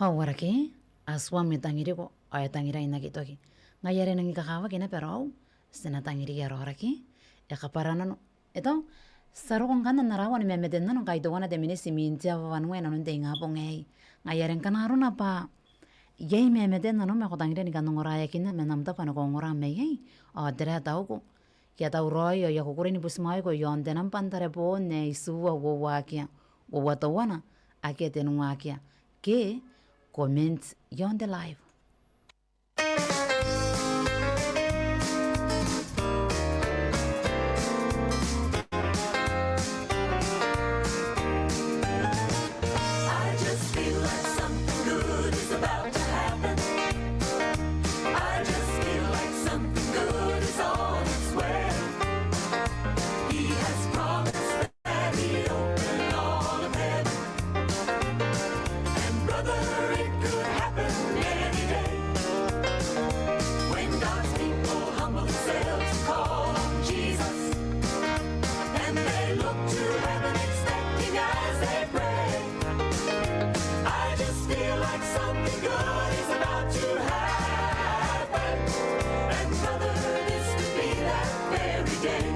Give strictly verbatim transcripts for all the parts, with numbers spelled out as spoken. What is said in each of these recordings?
Ao aoraki, a tuam e tangiriko, ao e tangirai n aki toki. Ngaia are nangi kakawaki naba raou, ti na tangiriia raoraki, e kabwaranano. E tau, ti a roko ngkanne n ara aoa ni mamate n nano ngkai teuana te miniti imwin te aoa wanua inanon te ingabong aei. Ngaia are ngkana arona bwa iai mamate n nanom ae ko tangiria ni kan ongoraeakinna man am tabo ane ko ongora maiai, ao tera tauko. Ke a tauraoi ao I a kukurei ni butimwaeko iaon te namba n tareboon ae itiua uoua akea, uoua teuana, akea tenua akea. Ke comment iaon te live. I just feel like something good is about to happen. I just feel like something good is on its way. He has promised that he'd open all of heaven. And brother, it could happen any day. When God's people humble themselves and call on Jesus, and they look to heaven expecting as they pray. I just feel like something good is about to happen. And brother, this could be that very day.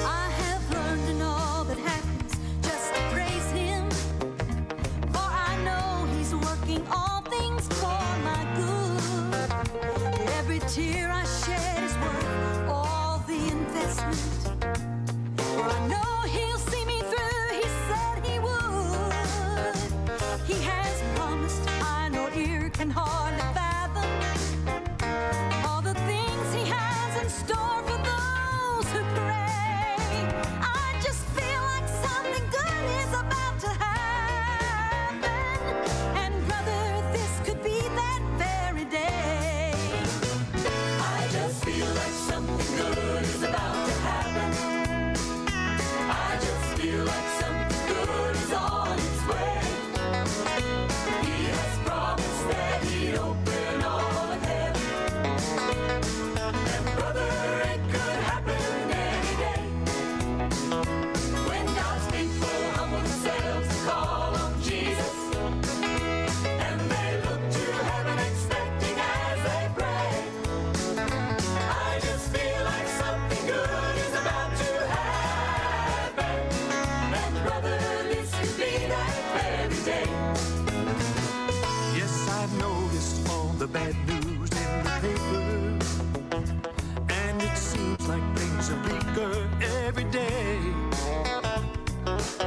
I have learned in all that happens just to praise him. For I know he's working all things for my good. Every tear I shed is worth all the investment. For I know he'll see me through, he said he would. He has promised, I no ear can hardly fathom. All the things he has in store for those who pray. I just feel like something good is about to happen. And brother, this could be that very day. I just feel like something good is about to happen. I just feel like something good is on its way. He has promised that he'd open all of heaven. And brother, it could happen any day. When God's people humble themselves and call on Jesus, and they look to heaven expecting as they pray, I just feel like something good is about to happen. And brother, this could be that very day. Yes, I've noticed all the bad news in the paper, and it seems like things are bleaker every day.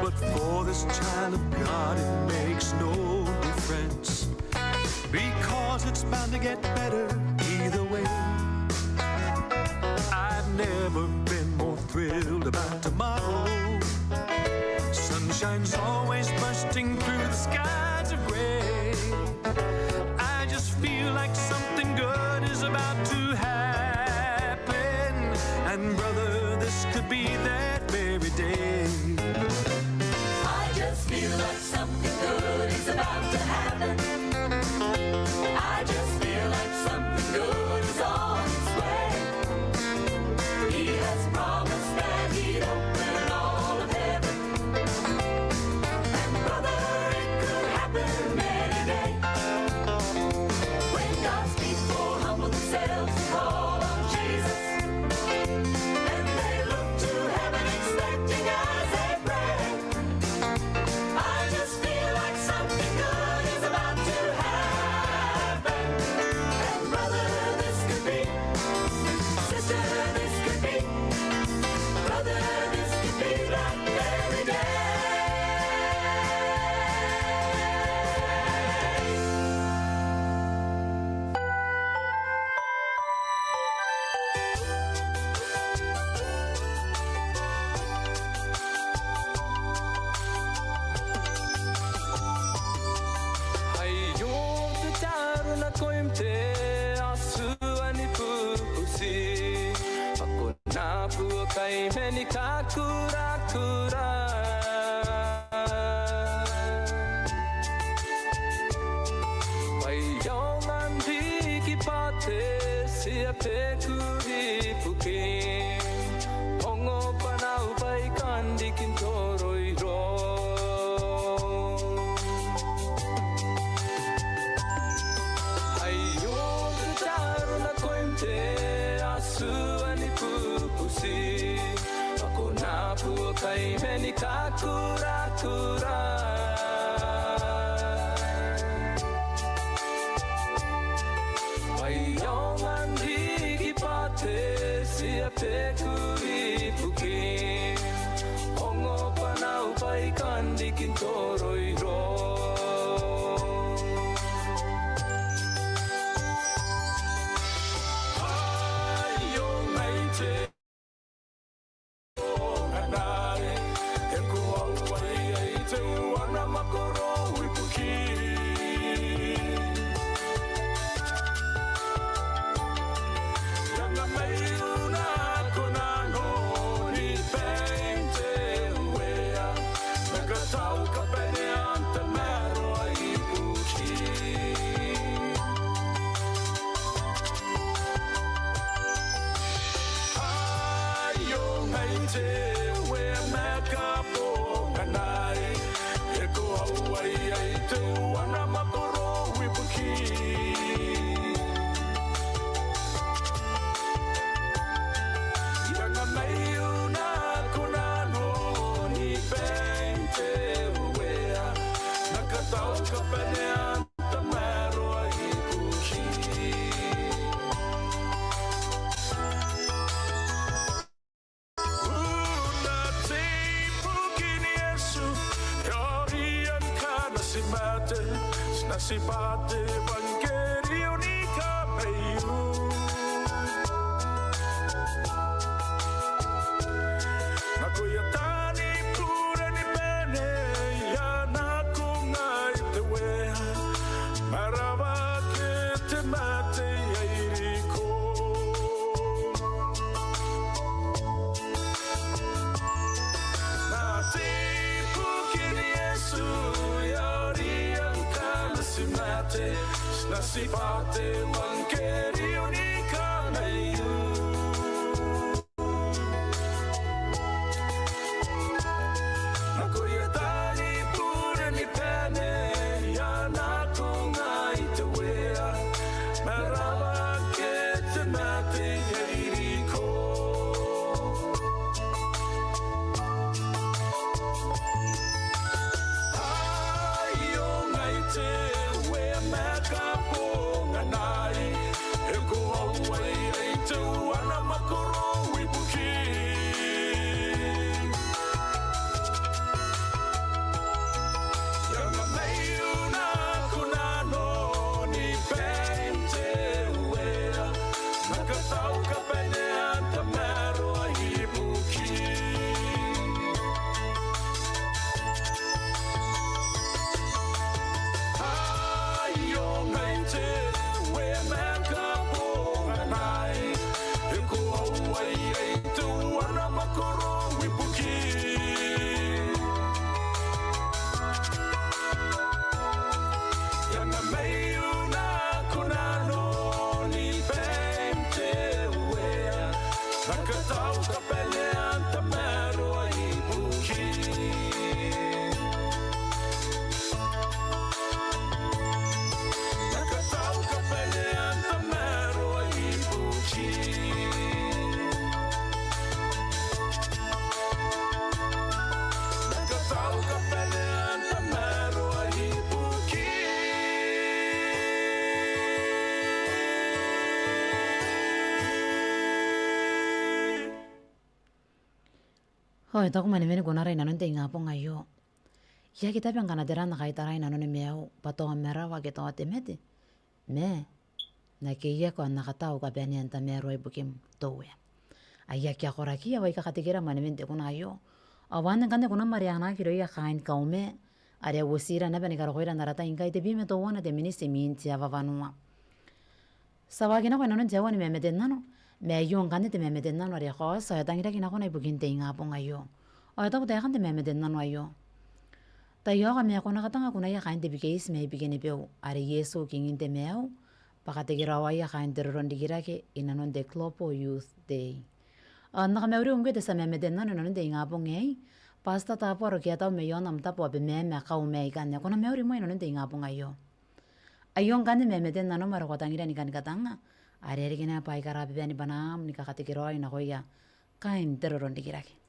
But for this child of God, it makes no difference, because it's bound to get better either way. I've never been more thrilled about tomorrow. Sunshine's always bursting through the skies of gray. I just feel like something good is about to happen. And brother, this could be that very day. I just feel like something good is about to happen. I just feel like something good is on its way. He has promised that he'd open all of heaven. And brother, it could happen any day. When God's people humble themselves and call on Jesus, and they look to heaven expecting as they pray, I just feel like something good is about to happen. And brother, this could be, sister, this could be, brother, this could be that very day. Aio te taaro nakoim te Atua ni bubuti, ao ko na buokai mani kakurakura. Bwa e aonga n riki bwa te tia te kuri ibukin ongo bwanau baikanne n toroiroi. koro ibukim. Ianga maiu nako nanoni bwain te Uea, ma katau kabanean tamaroa ibukim. Aio ngai te Uea ma kabonganai, e koauai ai teuana mwakoro ibukim. Ianga maiu nako nanoni bwain te Uea, ma katau kabanean tamaroa ibukim. Unatai ibukin Iesu, e ori ngkana ti mate, ti na tibwa te euangkerio ni kamaiu. Nakoia taani bure ni bane, e a nako ngai te Uea, ma rawa ake te mate ae iriko. Unatai ibukin Iesu, e ori ngkana ti mate, ti na tibwa te euangkerio ni kamaiu. Nakoia taani bure ni bane, e a nako ngai te Uea, ma rawa ake te mate ae iriko. Aio ngai te Uea ma kabonganai, e koauai ai teuana mwakoro ibukim. Ianga maiu nako nanoni bwain te Uea, ma katau kabanean tamaroa ibukim. Aio ngai te Uea ma kabonganai, e koauai ai teuana mwakoro ibukim. Ianga maiu nako nanoni bwain te Uea, ma katau kabanean tamaroa ibukim. Ma katau kabanean tamaroa ibukim. Ma katau kabanean tamaroa ibukim. Ao e taku mwanemwane, ko na rai inanon te ingabong aio. I aki tabe ngkana tera ae N na kaitarai inanon maiu, bwa tao marawa ke tao te mate, ma N na keiaki ao N na katau kabanean tamaroa ibukim te Uea. Ai akea koraki, ao ai kakatekira mwanemwane n te kuna aio. Ao anne ngkanne kunam are a na aki irouia kaain Kauma, are a uotira naba ni karokoira n ara tai ngkai, tebwi ma teuana te miniti imwin te aoa wanua. Ti a waaki nako inanon te aoa ni mamate n nano, ma aio ngkanne te mamate n nano are kaoti, ao e tangiraki nakona ibukin te ingabong aio. Ao e taku taekan te mamate n nano aio: Taiaoka ma ko na katanga kunaia kaain te Bikeiti mai Bikenibeu, are Iesu Kingin te maiu, bwa katekeraoaia kaain te roronrikirake inanon te Global Youth Day. Ao N na kamauriu ngkoe te tia mamate n nano inanon te ingabong aei, Pastor Tabu Arokiatau mai aon am tabo Abemama, Kauma ikanne. Ko na mauri moa inanon te ingabong aio. Aio ngkanne mamate n nanom are ko tangiria ni kan katanga, are e reke naba aika rababani bwanaam ni kakatekeraoi nakoia kaain te roronrikirake.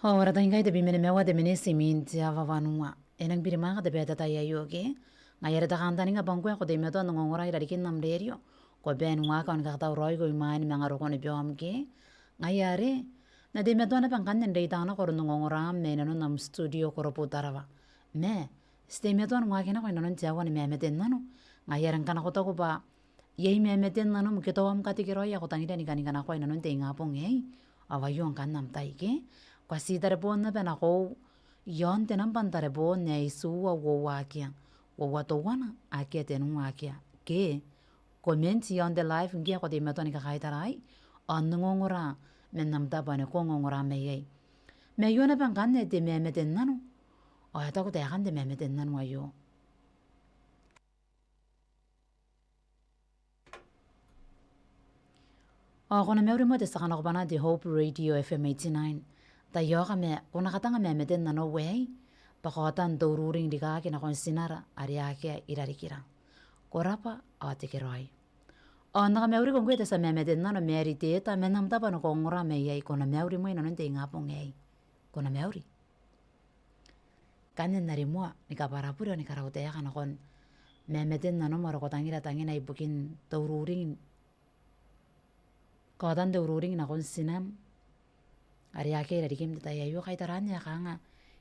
Ao ara tai ngkai tebwi ma nimaua te miniti imwin te aoa wanua. E nang birimwaaka te bwai ae te tai aio ke. Ngaia are te kantaninga bwa ngkoe ko teimatoa n ongongora i rarikin am rerio. Ko bane n waaki ao ni kakatauraoi ko imwain manga rokon nebeom ke. Ngaia are N na teimatoa naba ngkanne n reita nako aron ongongoraam mai nanon am studio Korobu Tarawa. Ma ti teimatoa n waaki nako i nanon te aoa ni mamate n nano. Ngaia are ngkana ko taku bwa iai mamate n nanom ke tao am katekeraoi ae ko tangiria ni kani kanakoa i nanon te ingabong aei, ao aio ngkanne am tai ke. Ko a tii tarebon naba nakoiu iaon te nambwa n tarebon ae itiua uoua akea, uoua teuana akea tenua akea, ke comment iaon te live ngke ko teimatoa ni kakaitaraai ao n ongongora man am tabo ane ko ongongora mai iai. Ma aio naba ngkanne te mamate n nano. Ao e taku taekan te mamate n nano aio. Ao ko na mauri moa te tia kanakoba n te Hope Radio F M eighty-nine. Taiaoka ma ko na katanga mamate n nanou aei, bwa kaotan te ururing rikaaki nakon tinara are akea i rarikira. Ko rabwa ao tekeraoi. Ao N na kamauriko ngkoe te tia mamate n nano Mary Teeta man am tabo ane ko ongora mai iai, ko na mauri moa i nanon te ingabong aei. Ko na mauri. Ngkanne N na rimoa ni kabwara bure ao ni karautaeka nakon mamate n nanom are ko tangira tangina ibukin te ururing, kaotan te ururing nakon tinam are akea i rarikim n te tai aio. Kai taraan ae kanga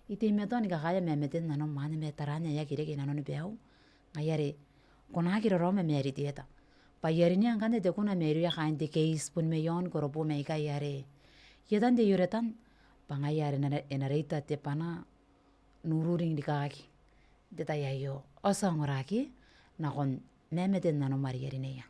I teimatoa ni kakaea mamate n nanom anne ma taraan ae e aki reke i nanoni baiu. Ngaia are ko na aki raraoma Mary Teeta. Bwa I a rineia ngkanne te kuna mairouia kaain te keiti bon mai aon Korobu mai ikai are I a tan te ioretan, bwa ngaia are e na, e na reita te bwana n ururing rikaaki n te tai aio. Ao ti a ongora ke nakon mamate n nanom are I a rineia.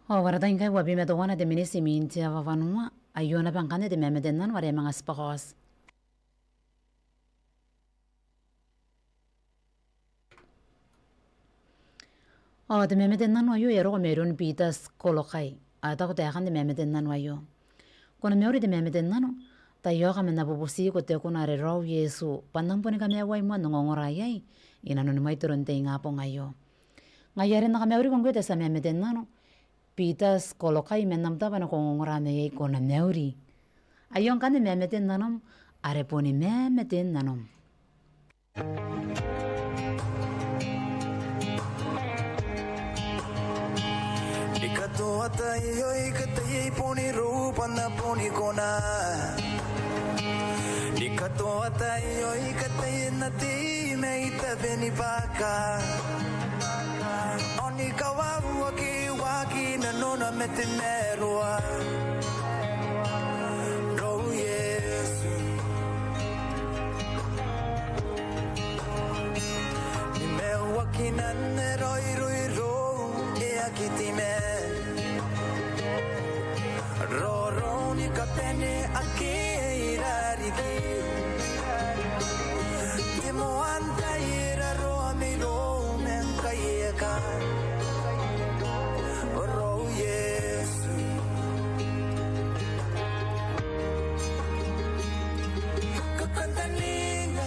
Ao ara tai ngkai uabwi ma teuana te miniti imwin te aoa wanua, aio naba ngkanne te mamate n nano are e manga tibwa kaoti. Ao te mamate n nano aio e a roko mairoun Bita Sikorokai. A taku taekan te mamate n nano aio: Ko na mauri te mamate n nano, taiaoka man ana bubutiko te kuna are raou Iesu, bwa N na boni kamaiuai moa n ongongora iai inanoni mwaitiron te ingabong aio. Ngaia are N na kamauriko ngkoe te tia mamate n nano, Bita Sikorokai, man am tabo ane ko ongongora maiai. Ko na mauri. Aio ngkanne mamate n nanom, are boni mamate n nanom. Ni katoa tai aio, I kataia I bon irou bwa N na boni kona. Ni katoa tai aio, I kataia N na tei mai tabeni bwaka. Ao ni kawaua ke I waaki nanona ma te maroa. Raou Iesu. Ni maiuaki naba raoi iroirou, e aki timan. Roro ni kabane ake i rariki. Te moan tai e raroa mairou ma ngkai e kaan. Raou Iesu. Kakantaninga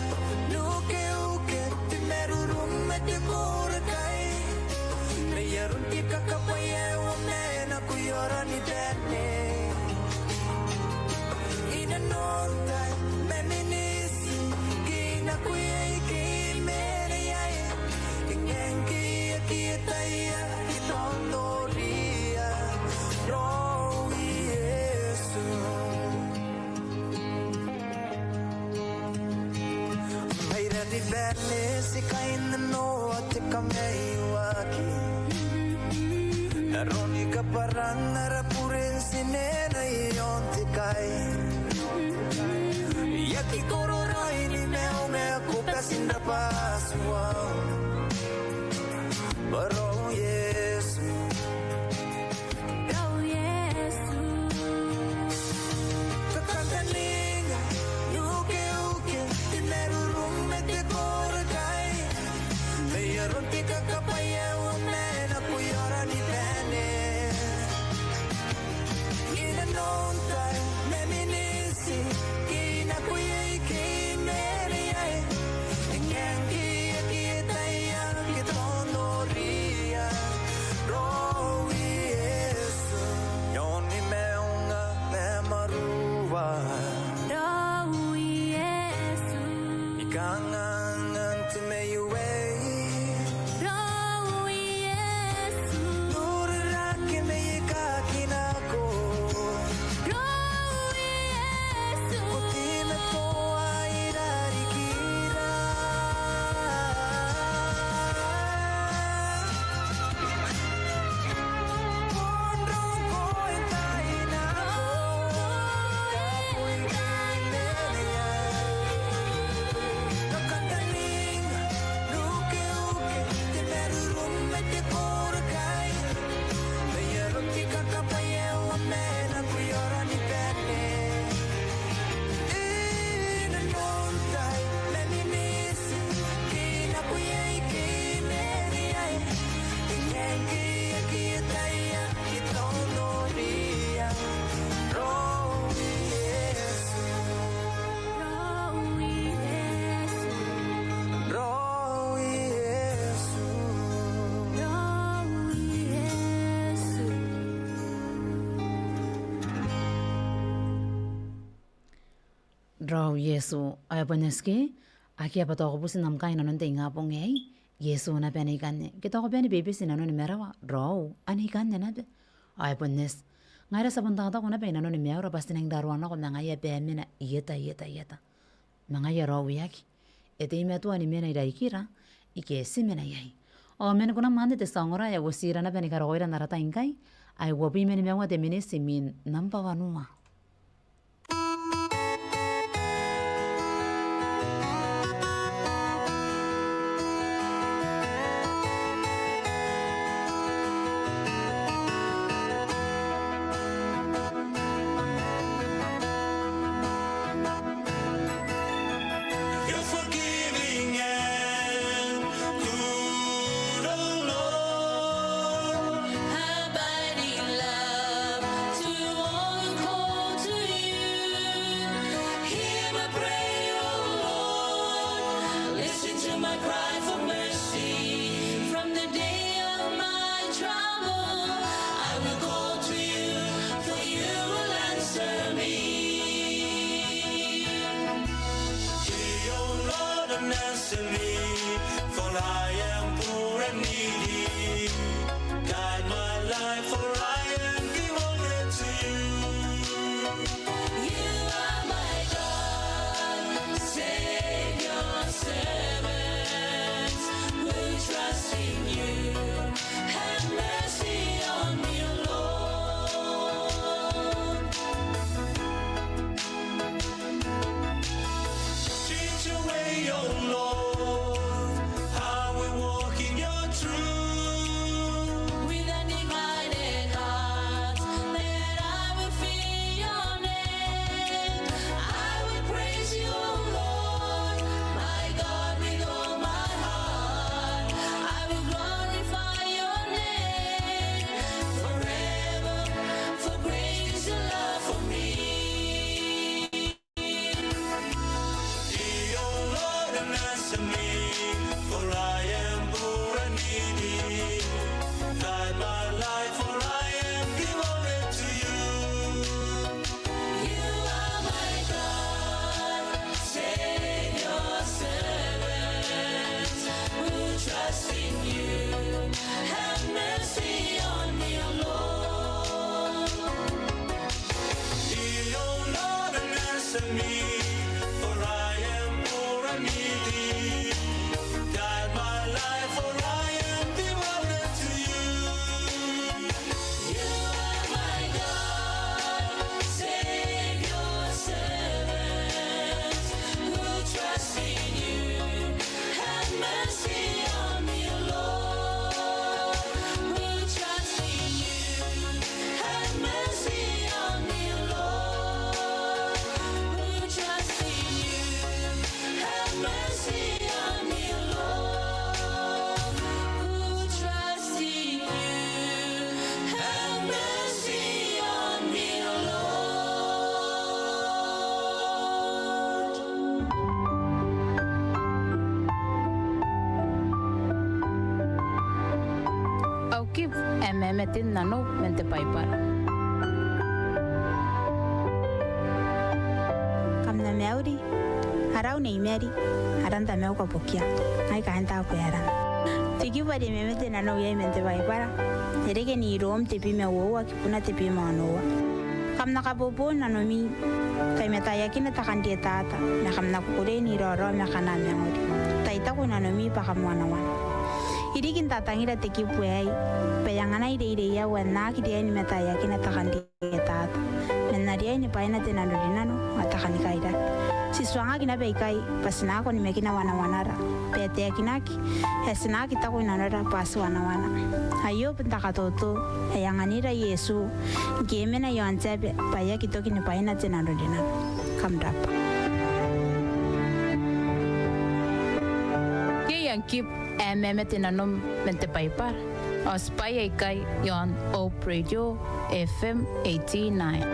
n ukeuke te marurung ma te korakai. N ai aron te kakabwaia ae uoman nakoia aorani bane. I nanon tai ma miniti, ke I nako iai ke I mena iai, e ngae ngke I aki ataia, I tao n noria raou Iesu. Mai rani bane ti kainnanoa te kamaiuaki. Aroni kabwaran ara bure n tinena i aon te kai. I aki koro raoi ni maiu ma ko bati n rabwa Atuau. Raou Iesu. Raou Iesu. Kakantaninga n ukeuke te marurung ma te korakai. N ai aron te kakabwaia ae uoman nakoia aorani bane. I nanon tai ma miniti, ke I nako iai ke I mena iai, e ngae ngke I aki ataia, I tao n noria raou Iesu. I aon maiunga ma marua. Raou Iesu. I kanganga n te maiu aei. Raou Iesu. N urarake mai kaakin nako. Raou Iesu. Ko teimatoa i rarikira. Bon rongoi tai nako. Raou Iesu. Raou Iesu. Ao e bon eti ke, akea bwa tao ko buti n am kaa i nanon te ingabong aei, Iesu naba ane ikanne. Ke tao ko bane ni bebete i nanoni marawa, raou, ane ikanne naba. Ao e bon eti. Ngaira ti a bon taku naba i nanoni maiura bwa ti nang raroa nako ma ngaia bwa e mena ieta, ieta, ieta. Ma ngaia raou e aki. E teimatoa ni mena i rarikira, ike ti mena iai. Ao man kunam anne te tia ongora ae uotira naba ni karokoira n ara tai ngkai, ae uabwi ma nimaua te miniti imwin nambwa wanua. te nanou man te Baibara. Kam na mauri, arau Nei Mary, aran Tamau Kabokia. Ngai kaain Tabuaeran. Te kibu are e mamate nanou iai man te Baibara, e reke n Rom tebwi ma uoua kibuna tebwi ma onoua. Kam na kabobo nanomi, kai mataaiakina te kanrietata, ma kam na kukurei n raoraou ma kanga mangori. Tai taku nanomi bwa kam wanawana. E riki n tatangira te kibu aei bwa e anganai reirei ae e na aki riai ni mataaiakina te kanrietata, ma e na riai ni bwaina te nanorinano ao te kanikairaki. Ti tuangaki naba ikai bwa ti na aki onimakina wanawanara bwa e taekinaki, ae ti na aki taku i nanora bwa ti wanawana. Aio bon te katoto ae anganira Iesu ngke e mena i aon te aba bwa e aki toki ni bwaina te nanorinano. Kam rabwa. Iai am kibu ae e mamate nanom man te Baibara? Ao tibwaia ikai i aon Hope Radio F M eighty-nine.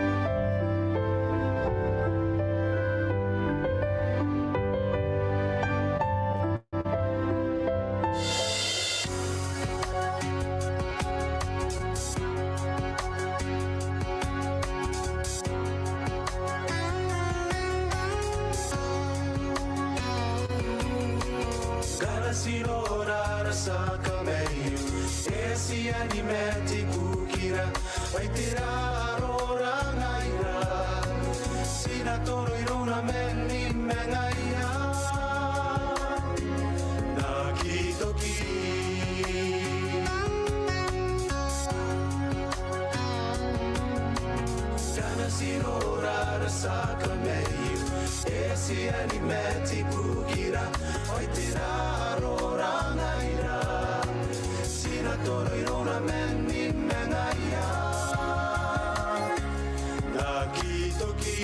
Ngkana ti nora ara tia kamaiu, e a tia ni mate ibukira. Ai tera arora ngaira? Ti na toro irouna man ni mangaia n aki toki. Ngkana ti nora ara tia kamaiu, e a tia ni mate ibukira. Ai tera arora ngaira? Ti na toro irouna man ni mangaia n aki toki.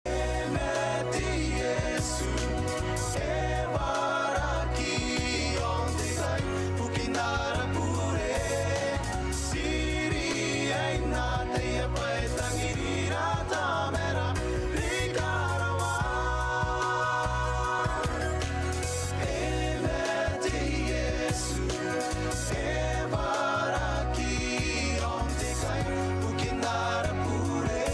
E mate Iesu, e waraki aon te kai ibukin ara bure. Ti riai n ataia bwa e tangirira Tamara ni karawa. E mate Iesu, e waraki aon te kai ibukin ara bure.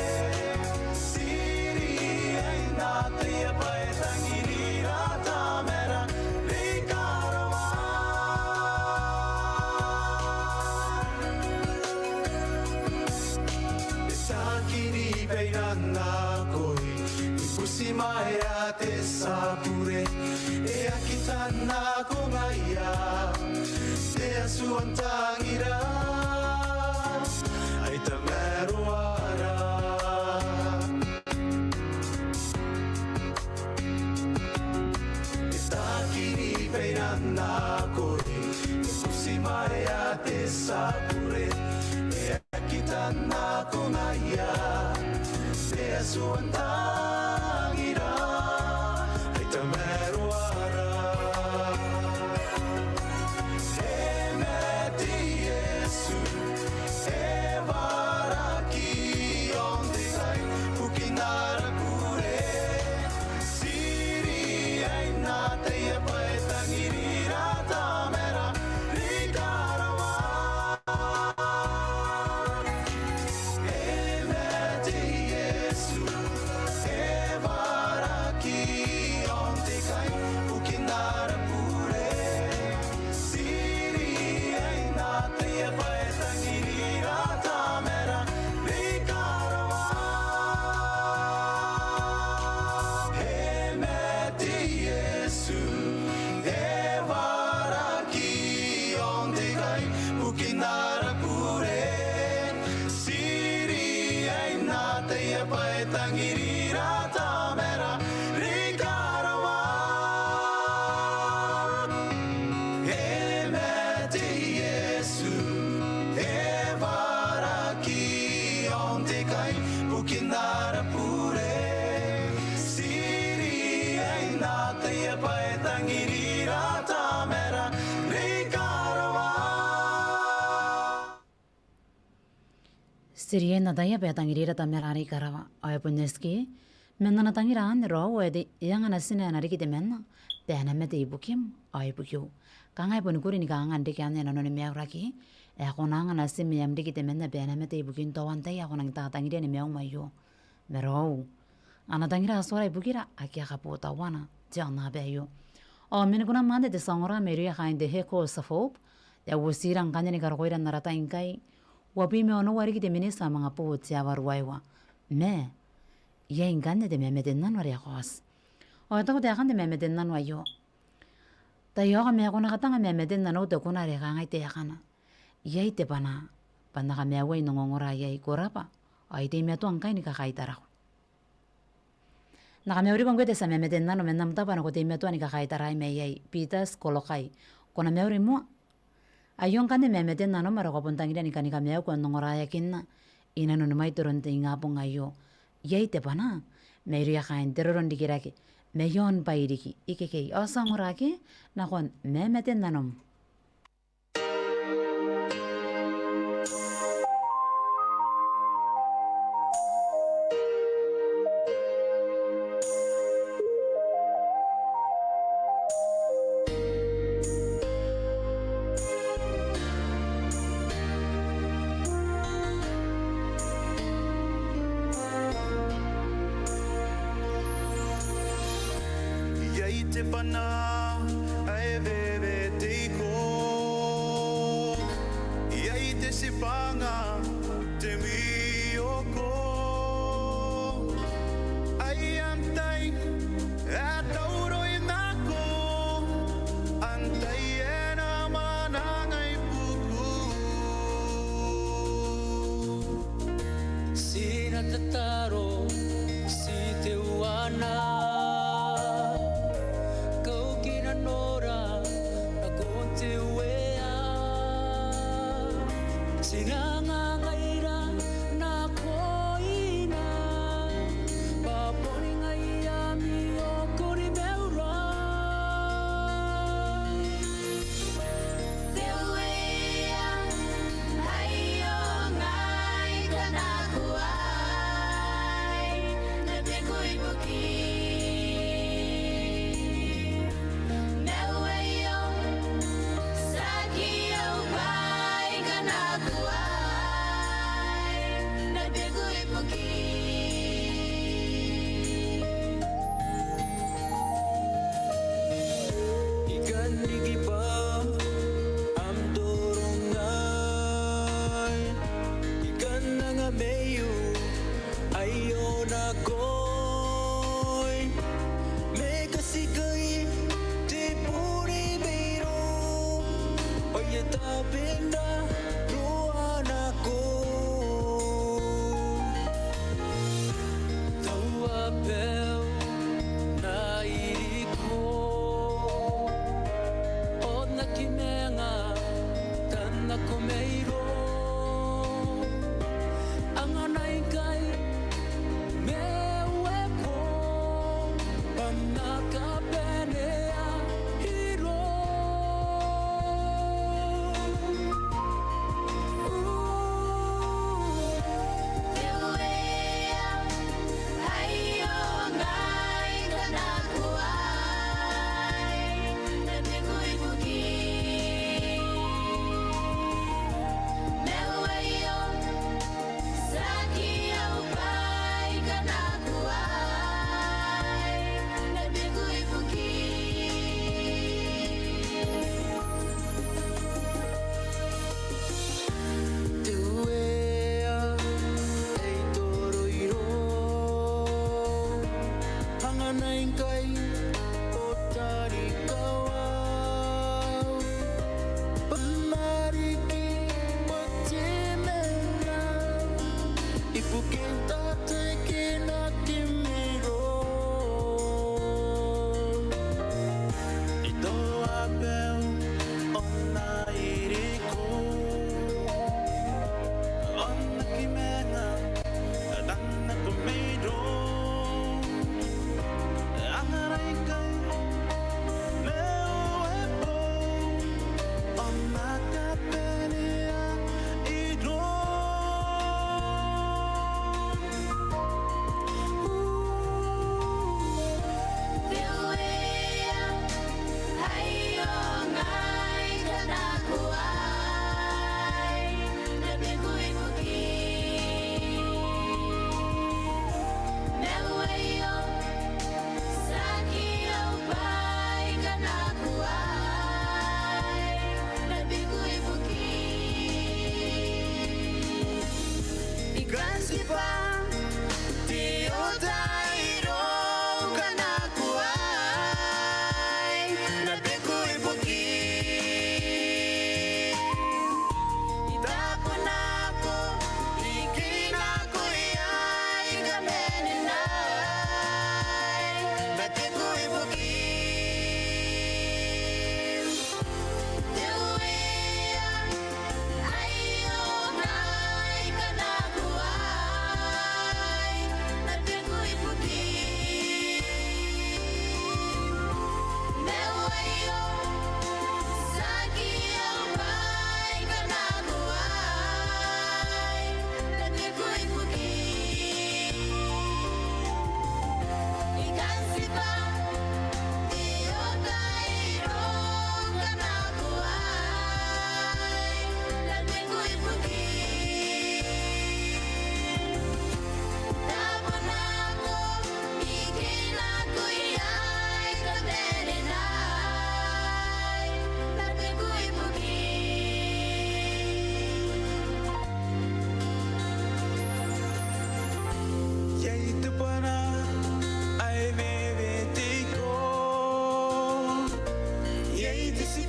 Ti riai n ataia bwa e tangirira Tamara ni karawa. E taekinna bwa e na nakoi ni butimwaea te tia bure. E aki tannako ngaia te Atua n tangira ae tamaroara. E taekinna bwa e na nakoi ni butimwaea te tia bure. E aki tannako ngaia te Atua n tangira ae tamaroara. E mate Iesu, e waraki aon te kai ibukin ara bure. Ti riai n ataia bwa e tangirira Tamara ni karawa. E mate Iesu, e waraki aon te kai ibukin ara bure. Ti riai n ataia bwa e tangirira Tamara ni karawa. E mate Iesu, e waraki aon te kai ibukin ara bure. Ti riai n ataia bwa e tangirira Tamara ni karawa. E mate Iesu, e waraki aon te kai ibukin ara bure. Ti riai n ataia bwa e tangirira Tamara ni karawa. Ti riai n ataia bwa e tangirira Tamara ni karawa. Ao e bon eti ke, man ana tangira anne raou ae te, e anga natina ae na riki temanna, bwa e na mate ibukim ao ibukiu. Kanga e boni kuri ni kanga n reke anne nanoni maiura ke, e a kona ngkanne n tia ma am riki temanna bwa e na mate ibukin teuana te tai ae ko nang tatangiria ni maiu aio. Ma raou, a na tangira atuara ibukira ake a kabotauana te aonnaba aio. Ao man kunam anne te tia ongora mairouia kaain te Echoes of Hope, e a uotira ngkanne ni karokoira n ara tai ngkai uabwi ma onoua riki te miniti ae manga boo te aoa ruaiwa. Ma iai ngkanne te mamate n nano are e kaoti. Ao e taku taekan te mamate n nano aio: Tai aoka ma ko na katanga mamaten nanou te kuna are kangai taekana: Iai te bwanaa, bwa N na kamaiuai n ongongora iai. Ko rabwa, ao I teimatoa ngkai ni kakaitaraku. N na kamauriko ngkoe te tia mamaten nano man am tabo are ko teimatoa ni kakaitarai mai iai. Peters Kolokai, ko na mauri moa. Aio ngkanne mamaten nanom are ko a bon tangiria ni kani kamaiuko n ongoraeakinna i nanoni mwaitoro n te ingabong aio. Iai te bwanaa mairouia kaain te roro n rikirake mai aon Bairiki, ikekei. Ao ti a ongora ake nakon mamaten nanom. Iai te bwanaa ae bebete iko, iai te tibwanga te mwioko. Ai antai ae tauroi nako, antai ae na mwananga ibukiu? Ti na tataro, ti teuana, kauki nanora nakon te Uea. Ti na ngangaira nakoina, bwa boni ngaia ami okori maiura. Te Uea, aio ngai kanakoai, na beku ibukim. Te Uea, tiaki au bwai kanakoai.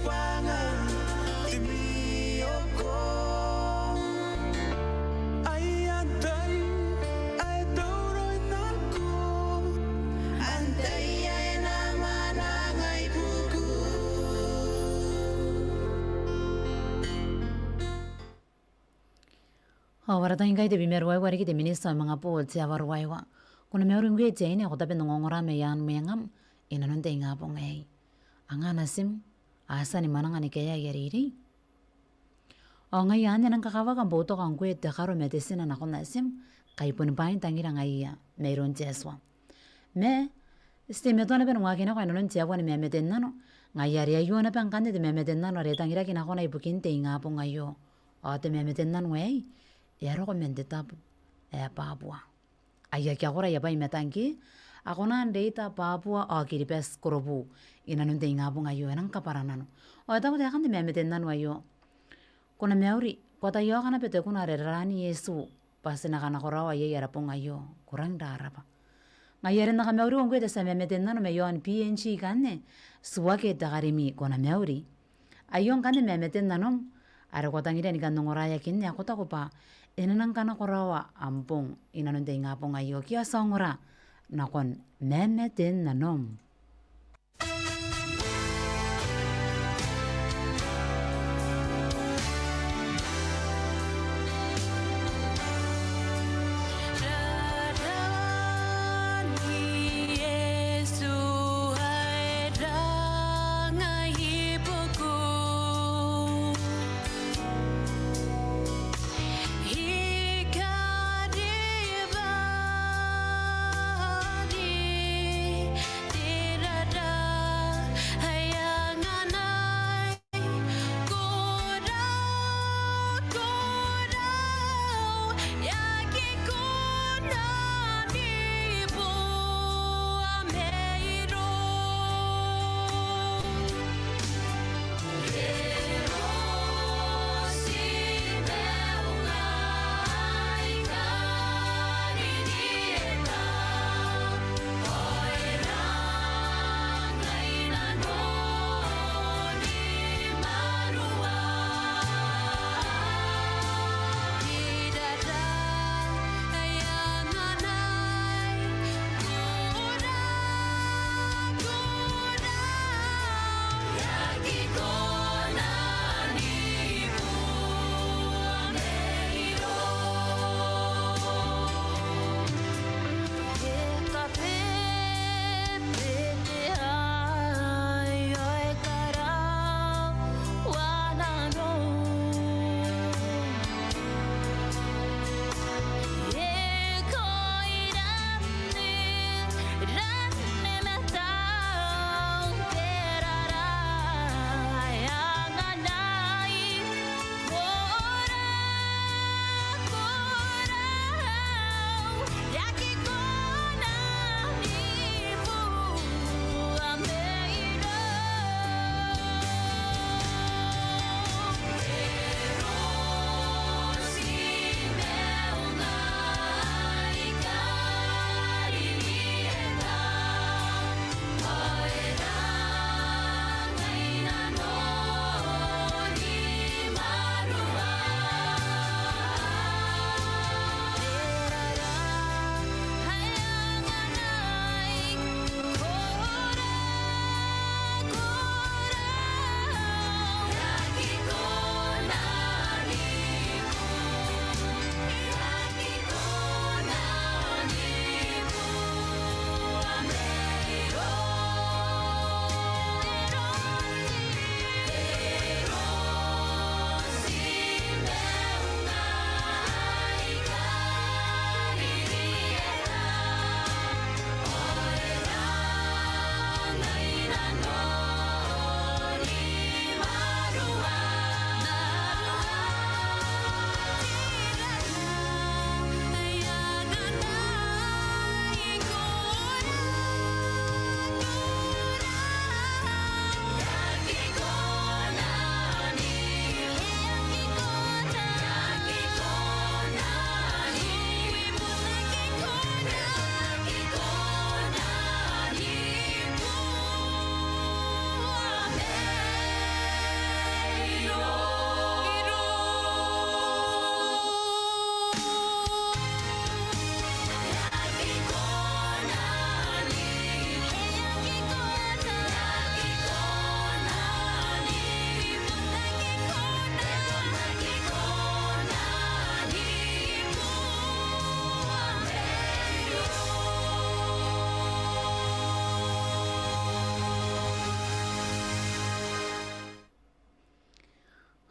Bwanga te mwioko. Ai antai ae tauraoi nako? Antai ae na mwananga ibukiu? Ao ara tai ngkai te bimaruaiwa riki te Minita ao manga bo te awaruaiwa. Ko na mauri ngkoe te aine, ko tabe n ongongora mai aan mwengam inanon te ingabong aei. Anga natim, a tia ni mwananga ni kaea aia reirei? Ao ngaia anne, e nang kakawaki am boutoka ngkoe te karo ma te tina nakon natim, kai bon bwain tangira ngaiia mairoun te Atua. Ma ti teimatoa naba ni waaki nako inanon te abua ni mamate n nano, ngaia are aio naba ngkanne te mamate n nano are e tangiraki nakona ibukin te ingabong aio. Ao te mamate n nano aei e a roko man te tabo ae Papua. Ai aki akora aia bwai ma tangke, a kona n reita Papua ao Kiribati korobu inanon te ingabong aio. E nang kabwara nano. Ao e taku taekan te mamate n nano aio: Ko na mauri, ko a taiaoka naba te kuna are raraani Iesu bwa ti na kanakoraoa iai ara bong aio. Ko rangi n rarabwa. Ngaia are N na kamauriko ngkoe te tia mamate n nano mai aon B N G ikanne, tuake te karimi, ko na mauri. Aio ngkanne mamate n nanom, are ko tangiria ni kan ongoraeakinne, ao ko taku bwa e na nang kanakoraoa am bong inanon te ingabong aio. Kia ti a ongora nakon mamate n nanom.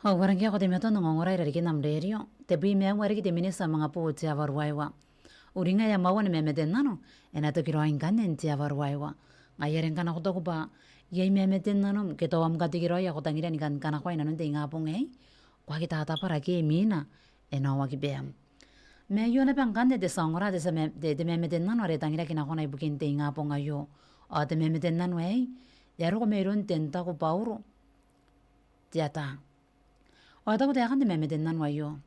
Ao ko a rangi n aki teimatoa n ongongora irarikin am rerio. Tebwi ma aua riki te miniti ao manga boo te aoa ruaiwa. Uringa ae moan mamate n nano e na toki raoi ngkanne n te aoa ruaiwa. Ngaia are ngkana ko taku bwa iai mamate n nanom ke tao am katekeraoi ae ko tangiria ni kan kanakoa inanon te ingabong aei, ko aki tatabara ke imwina e na oki baam. Ma aio naba ngkanne te tia ongora, te tia ma-, te, te mamate n nano are e tangiraki nakona ibukin te ingabong aio. Ao te mamate n nano aei e a roko mairoun Ten Taku Bauro te ata. Ao e taku taekan te mamate n nano aio: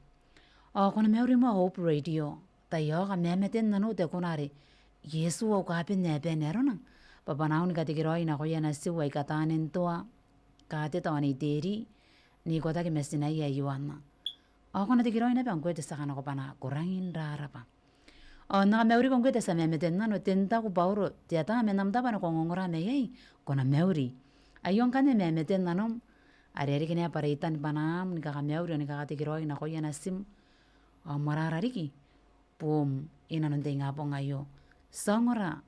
Ao ko na mauri moa Hope Radio. Tai aoka mamate n nanou te kuna are Iesu au kaben ae bane arona. Bwa bwanaau ni katekeraoi nakoia natiu aika Tanentoa, Kateta ao Nei Teri, n ikotaki ma tinaia ae Ioana. Ao ko na tekeraoi naba ngkoe te tia kanakobwanaa, ko rangi n rarabwa. Ao N na kamauriko ngkoe te tia mamate n nano Ten Taku Bauro te ata, man am tabo are ko ongongora mai iai, ko na mauri. Aio ngkanne mamate n nanom, are e riki naba reitan bwanaam ni kakamauri ao ni kakatekeraoi nakoia natim, ao moarara riki buum inanon te ingabong aio. Ti a ongora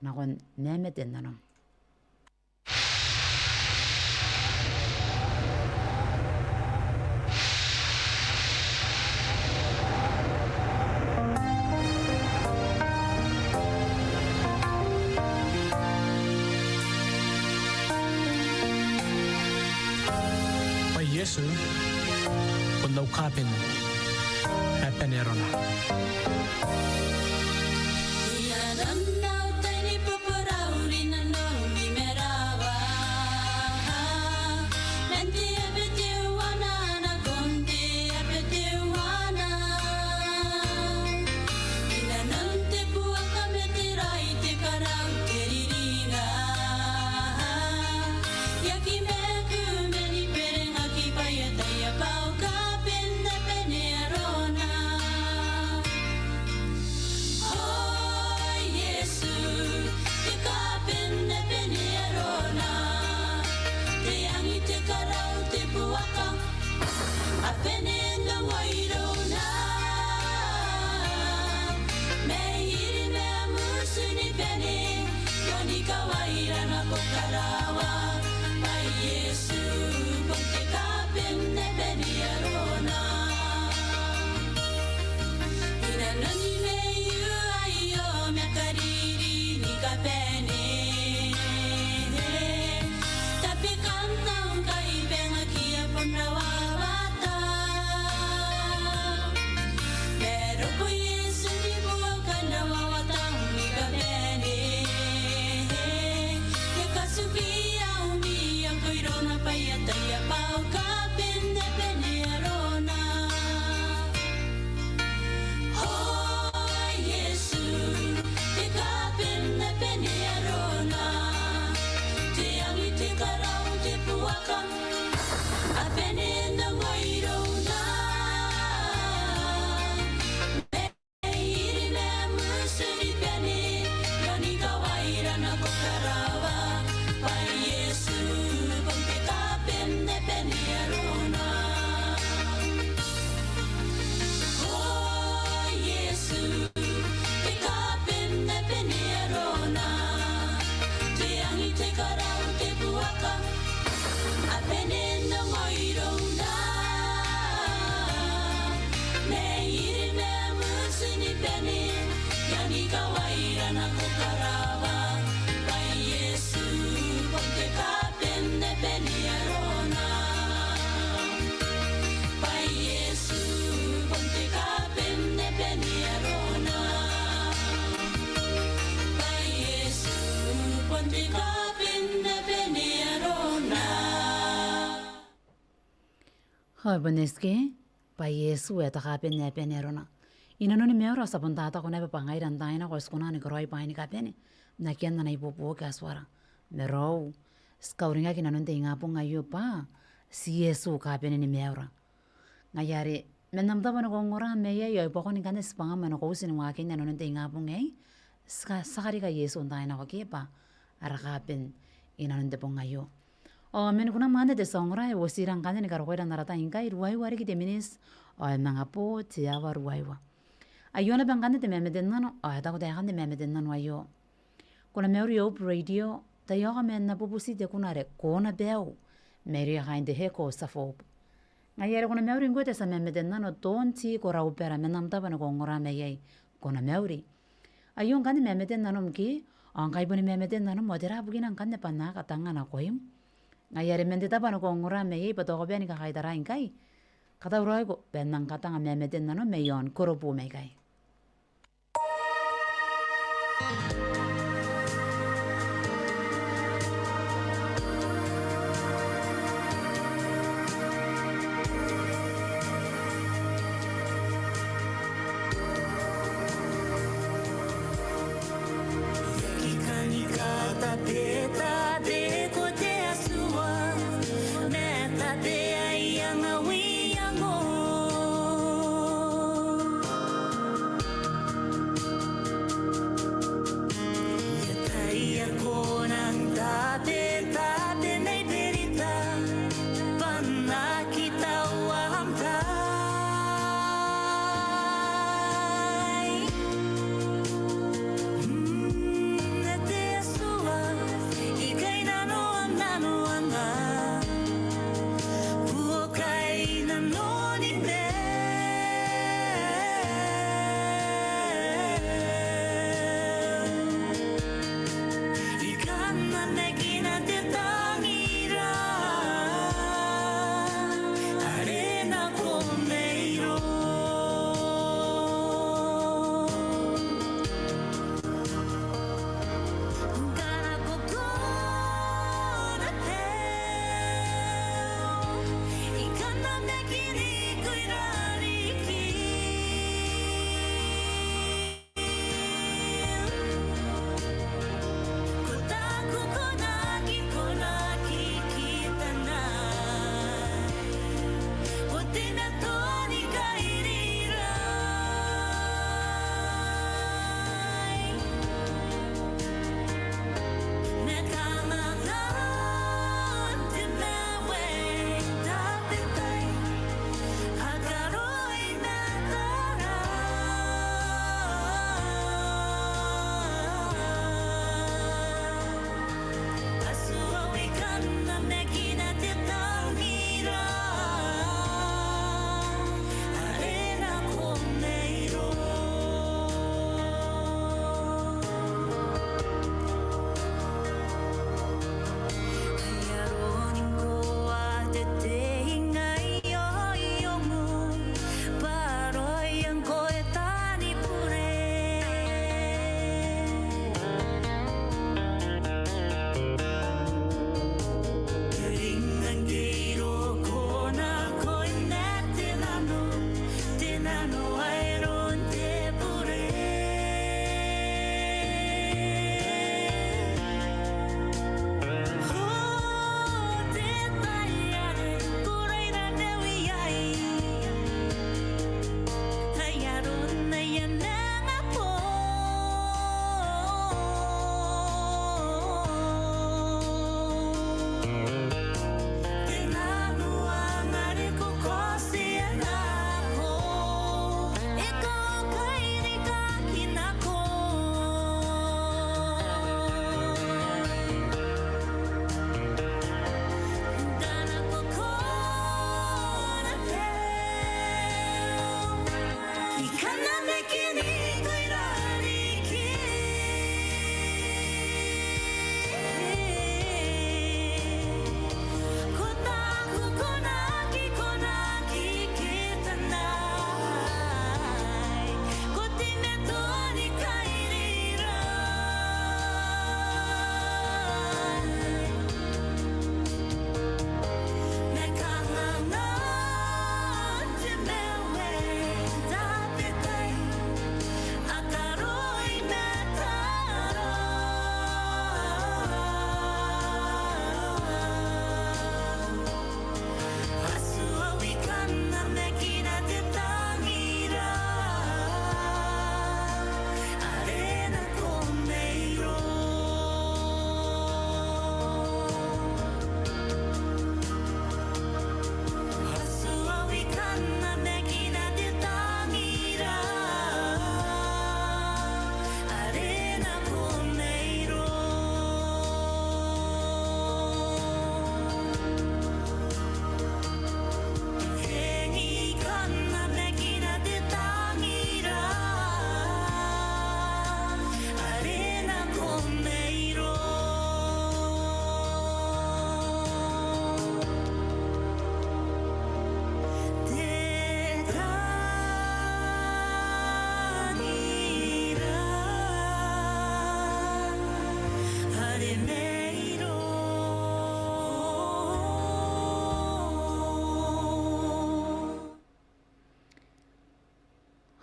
nakon mamate n nanom. Bwa Iesu bon au kaben ae bane arona. O Iesu, te kaben ae bane arona, te angi, te karau, te buaka, a bane n ongo irouna. Mai iri ma mutu ni bane, ao ni kawaira nako karawa, bwa Iesu bon te kaben ae bane arona. Inanoni maiu aio ma kariri ni kabane, tabekan au ngkai bangaki ae bon rawawata. Ma roko Iesu ni buoka n rawawata ni kabane. E katuki au mii ngkoe irouna bwa I ataia bwa au kaben ae bane arona. O Iesu, te kaben ae bane arona, te angi, te karau, te buaka, a bane n ongo irouna. Mai iri ma mutu ni bane, ao ni kawaira nako karawa, bwa Iesu bon te kaben ae bane arona. O Iesu, te kaben ae bane arona, te angi, te karau, te buaka, a bane n ongo irouna. Mai iri ma mutu ni bane, ao ni kawaira nako karawa, bwa Iesu bon te kaben ae bane arona. Bwa Iesu bon te kaben ae bane arona. Bwa Iesu bon te kaben ae bane arona. Ao bon S K, bwa Iesu ae te kaben ae bane arona. Inanoni maiura ti a bon taku naba bwa ngaira n taai nako ti kona ni karaoi bwaai ni kabane n akean ana ibuobuoki Atuara. Ma raou, ti kauringaki inanon te ingabong aio bwa ti Iesu kaben ni maiura. Ngaia are, man am tabo are ko ongora mai iai, ao e bwakoni ngkanne tibwangam are ko uti ni waakinna inanon te ingabong aei, ti ka, ti a karika Iesu n taai nako ke bwa ara kaben inanon te bong aio. Ao man kunam anne te tia ongora, e uotira ngkanne ni karokoira n ara tai ngkai, ruaiwa riki te miniti ao e manga bo te aoa ruaiwa. Aio naba ngkanne te mamate n nano, ao e taku taekan te mamate n nano aio: Ko na mauri Hope Radio, tai aoka ma N na bubuti te kuna are Ko na baiu, mairouia kaain te Echoes of Hope. Ngaia are ko na mauri ngkoe te tia mamate n nano Tonti Koraubera, man am tabo ane ko ongora mai iai, ko na mauri. Aio ngkanne mamate n nanom ke, ao ngkai boni mamate n nanom, ao tera bukina ngkanne bwa N na aki katanga nakoim? Ngaia are man te tabo ane ko ongora mai iai bwa tao ko bia ni kakaitarai ngkai, katauraoiko bwa N nang katanga mamate n nanom mai aon Korobu mai ikai.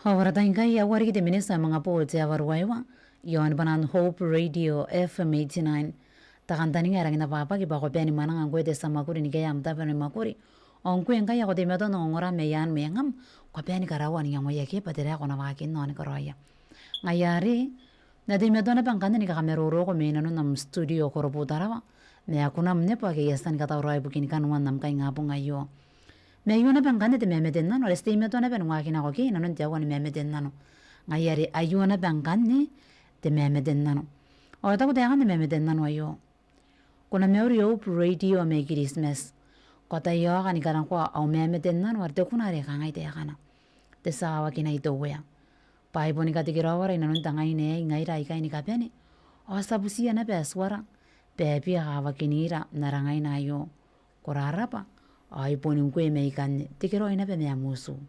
Ao ara tai ngkai, e a uarereke te miniti ae manga boo te aoa ruaiwa, iaon bwanan Hope Radio F M eighty-nine. Te kantaninga ae rangi n abwabwaki bwa ko bane ni mwananga ngkoe te tia mwakuri ni kaea am tabo ni mwakuri. Ao ngkoe ngkai ae ko teimatoa n ongora mai aan mwengam, ko bane ni karaoa n iangoia ke bwa tera ae ko na waakinna ao ni karaoia. Ngaia are, N na teimatoa naba ngkanne ni kakamaroroko mai nanon am studio Korobu Tarawa, ma e kunam naba ake I a tia ni katauraoi ibukin kanoan am kaingabong aio. Ma aio naba ngkanne te mamate n nano, are ti teimatoa naba ni waakinako ke i nanon te aoa ni mamate n nano. Ngaia are aio naba ngkanne te mamate n nano. Ao e taku taekan te mamate n nano aio: Ko na mauri Hope Radio mai Kiritimati. Ko a taiaoka ni kanakoa au mamate n nano are te kuna are kangai taekana: Te tia kawakinai te Uea. Bwa ai boni katekeraoara i nanon te ngaina aei ngaira aikai ni kabane, ao ti a butiia naba Atuara bwa e bia kawakinira n ara ngaina aio. Ko rarabwa, ao ai boni ngkoe mai ikanne, tekeraoi naba ma am utu.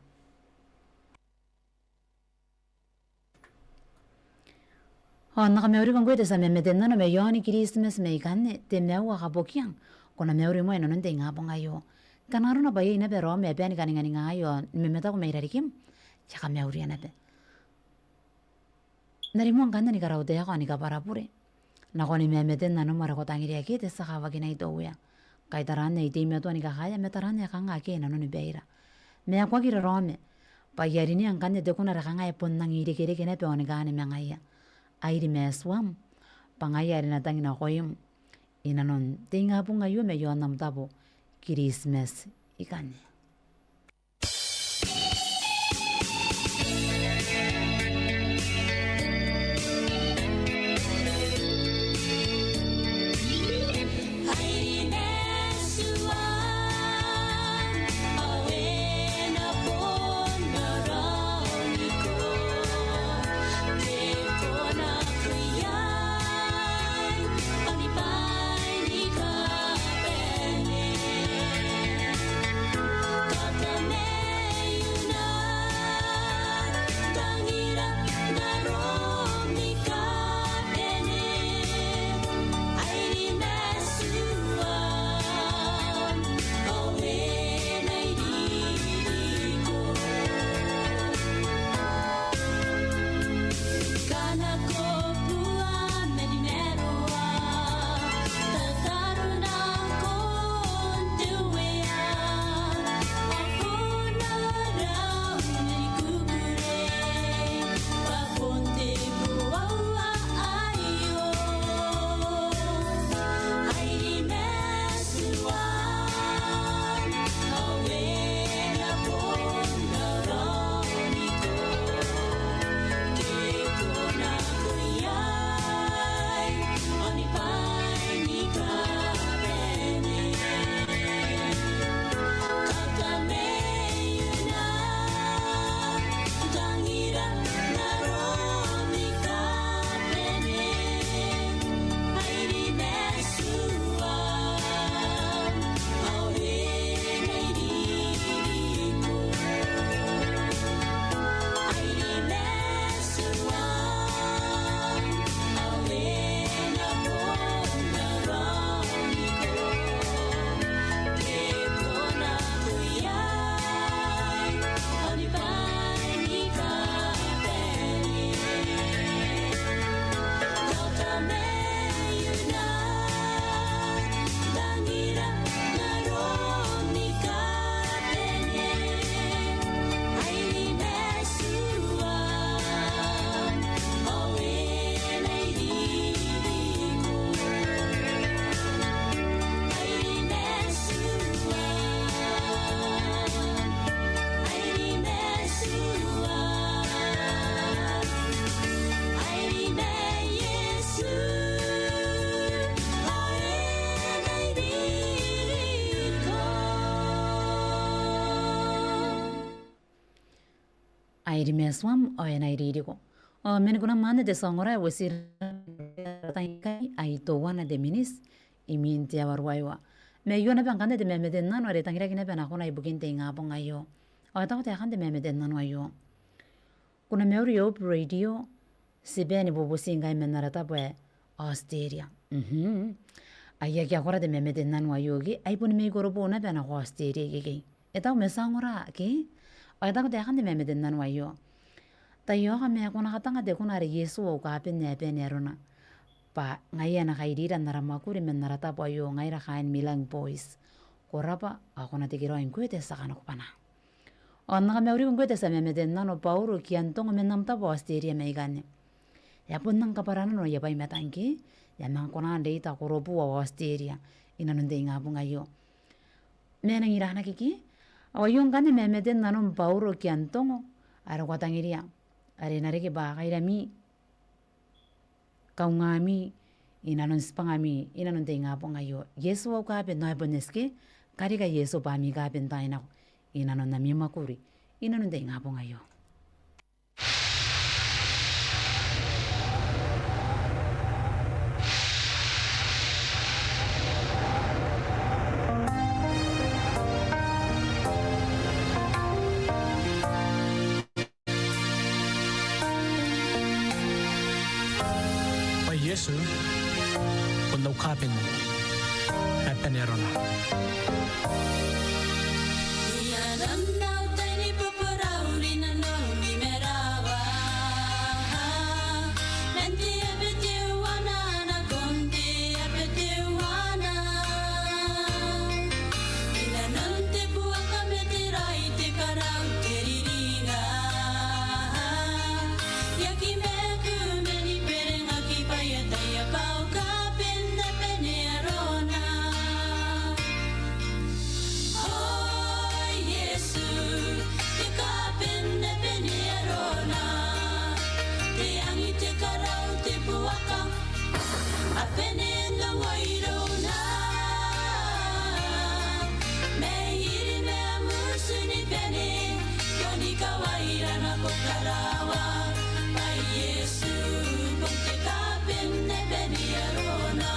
Ao N na kamauriko ngkoe te tia mamate n nano mai aon Kiritimati mai ikanne, te maua kabokiang, ko na mauri moa i nanon te ingabong aio. Ngkana arona bwa iai naba raom ae bane ni kaninganingai ao ni mamataku mai rarikim, I a kamauria naba. N na rimoa ngkanne ni karau taeka ao ni kabwara bure nakon mamate n nanom are ko tangiria ke, te tia kawakinai te Uea. Ngkai taraan ae I teimatoa ni kakaea ma taraan ae kanga akea i nanoni baira. Ma e koaki raraoma bwa I a rinea ngkanne te kuna are kanga e bon rangi n irekereke naba ao ni kaani ma ngaia. A iri ma Atuam, bwa ngaia are N na tangi nakoim i nanon te ingabong aio mai aon am tabo Kiritimati ikanne. A iri ma Atuam ao e na iririko. Ao man kunam anne te tia ongora ae uoti n ara tai ngkai, ai teuana te miniti imwin te aoa ruaiwa. Ma aio naba ngkanne te mamate n nano are e tangiraki naba nakona ibukin te ingabong aio. Ao e taku taekan te mamate n nano aio: Ko na mauri Hope Radio, ti bane ni bubuti ngkai man ara tabo ae Australia. Mhm. Ai akea korakora te mamate n nano aio ke, ai boni mai Korobu naba nako Australia ikekei. E tau ma ti a ongora ke? Ao e taku taekan te mamate n nano aio: Taiaoka ma ko na katanga te kuna are Iesu au kaben ae bane arona, bwa ngaia e na kairira n ara mwakuri man ara tabo aio ngaira kaain Milang Boys. Ko rabwa, ao ko na tekeraoi ngkoe te tia kanakobwanaa. Ao N na kamauriko ngkoe te tia mamate n nano Bauro Kiantongo man am tabo Australia mai ikanne. E a bon nang kabwara nano aia bwai i matang ke, e a manga kona n reita korobu ao Australia i nanon te ingabong aio. Ma e nang iraanaki ke, ao aio ngkanne mamate n nanom Bauro Kiantongo, are ko a tangiria, are e na reke bwa kairami, kaungami i nanon tibwangami i nanon te ingabong aio. Iesu au kaben, ao e bon eti ke, karika Iesu bwa ami kaben n taai nako i nanon ami mwakuri i nanon te ingabong aio. Bwa Iesu bon au kaben ae bane arona. A bane n ongo irouna, mai iri ma am utu ni bane, I oni kawaira nako karawa, bwa Iesu bon te kaben ae bane arona.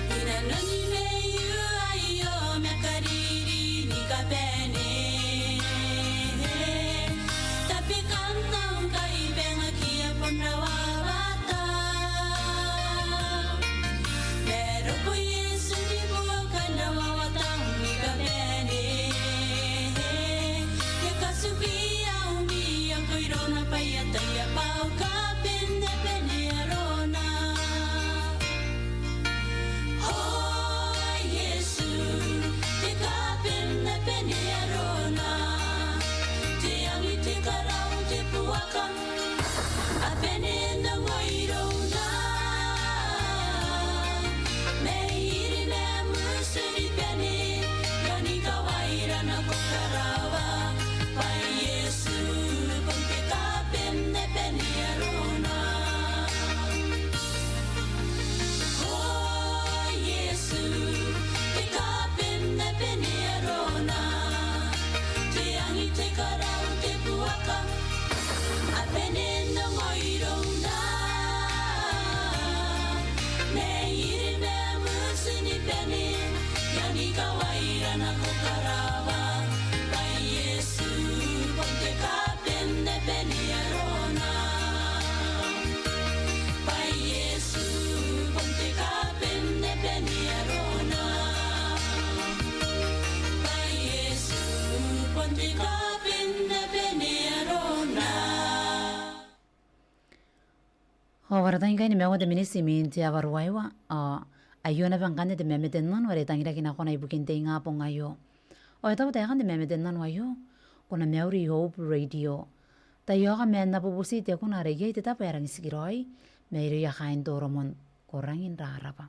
I nanoni maiu aio ma kariri ni kabane. Tabekan au kai bengaki e bon rawawata. Ma roko Iesu ni buoka n rawawata ni kabane. E katuki au ni ongo irouna bwa I ataia bwa au kaben ae bane arona. O Iesu, te kaben ae bane arona, te angi, te karau, te buaka, a bane n ongo irouna. Mai iri ma am utu ni bane, I oni kawaira nako karawa, bwa Iesu bon te kaben ae bane arona. O Iesu, te kaben ae bane arona, te angi, te karau, te buaka, a bane n ongo irouna. Mai iri ma am utu ni bane, I oni kawaira nako karawa, bwa Iesu bon te kaben ae bane arona. Bwa Iesu bon te kaben ae bane arona. Bwa Iesu bon te kaben ae bane arona. Ao ara tai ngkai ni maiu te miniti imwin te aoa ruaiwa, ao aio naba ngkanne te mamate n nano are e tangiraki nakona ibukin te ingabong aio. Ao e taku taekan te mamate n nano aio, ko na mauri i Hope Radio. Taiaoka ma N na bubuti te kuna are iai te tabo ae rangi n tikiraoi mairouia kaain Toromon, ko rangi n rarabwa.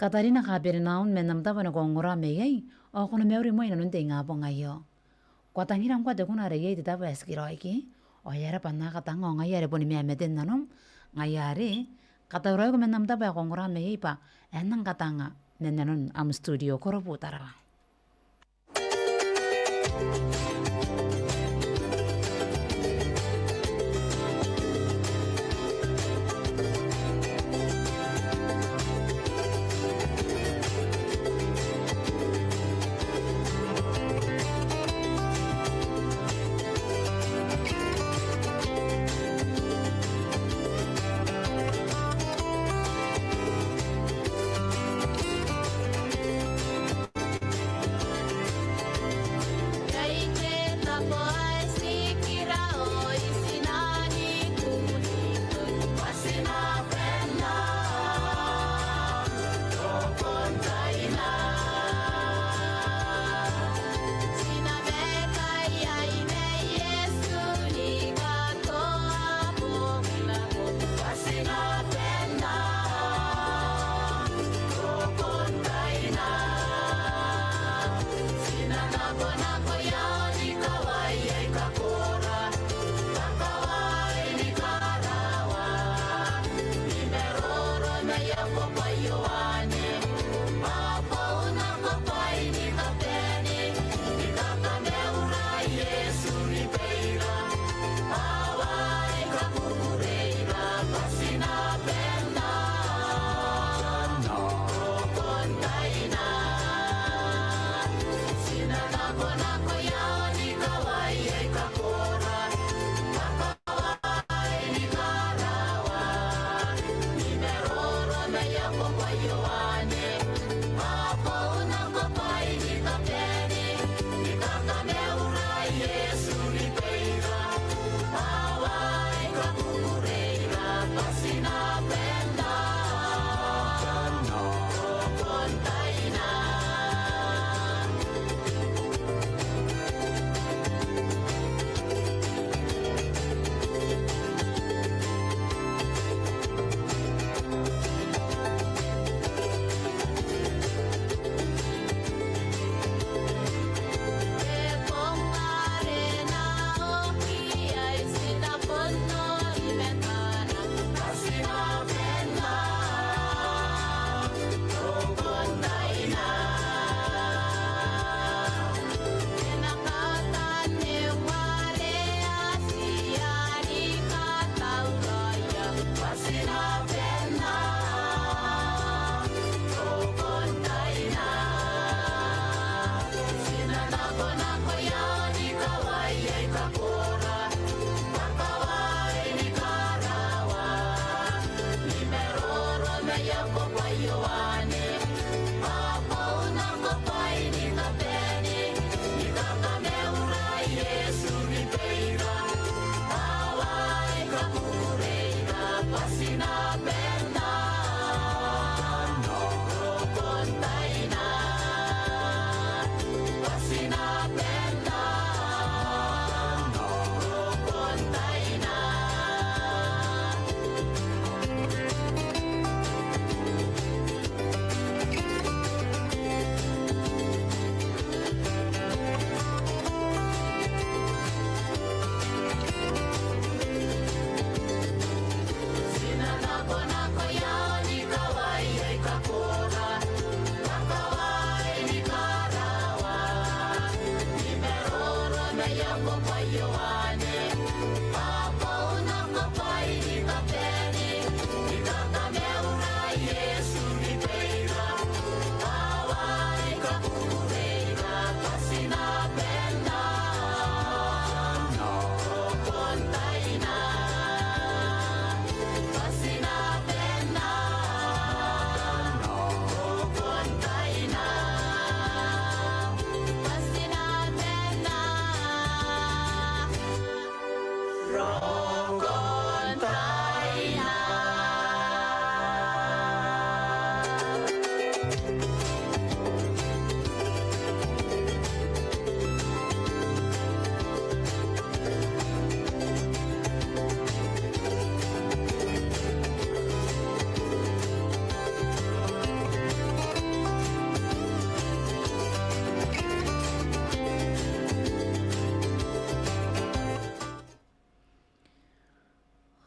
Katarina Kaberenaun man am tabo ane ko ongora mai iai, ao ko na mauri moa i nanon te ingabong aio. Ko a tangira ngkoa te kuna are iai te tabo ae tikiraoi ke, ao e aera bwa N na katanga ao ngaia are boni mamate n nanom, ngaia are katauraoiko man am tabo ae ko ongora mai iai bwa e nang katanga man nanon am studio, korobu Tarawa.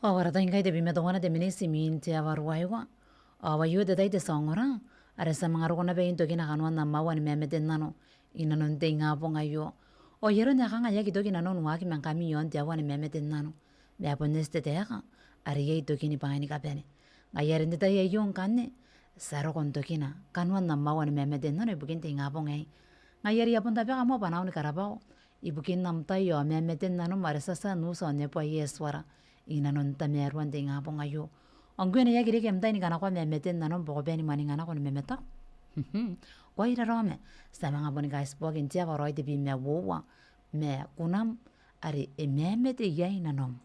Ao ara tai ngkai tebwi ma teuana te miniti imwin te aoa ruaiwa. Ao aio te tai te tia ongora are ti a manga roko naba n tokina kanoan am aoa ni mamate n nano i nanon te ingabong aio. Ao ai aron ae kanga e aki toki nanon waaki ma ngkami iaon te aoa ni mamate n nano, ma bon eti te taeka are iai tokini bwaai ni kabane. Ngaia are n te tai aio ngkanne ti a roko n tokina kanoan am aoa ni mamate n nano ibukin te ingabong aei. Ngaia are I a bon tabeka moa bwanaau ni karabao ibukin am tai ao mamate n nanom are ti a tia n uti ao neboa Iesu ara i nanon tamaroan te ingabong aio. Ao ngkoe ae e aki reke am tai ni kanakoa mamate n nanom bwa ko bane ni mwaninga nako ni mamatako, ko a raraoma. Ti a manga boni kaitiboaki n te aoa raoi tebwi ma uoua ma kunam are e mamate iai nanom.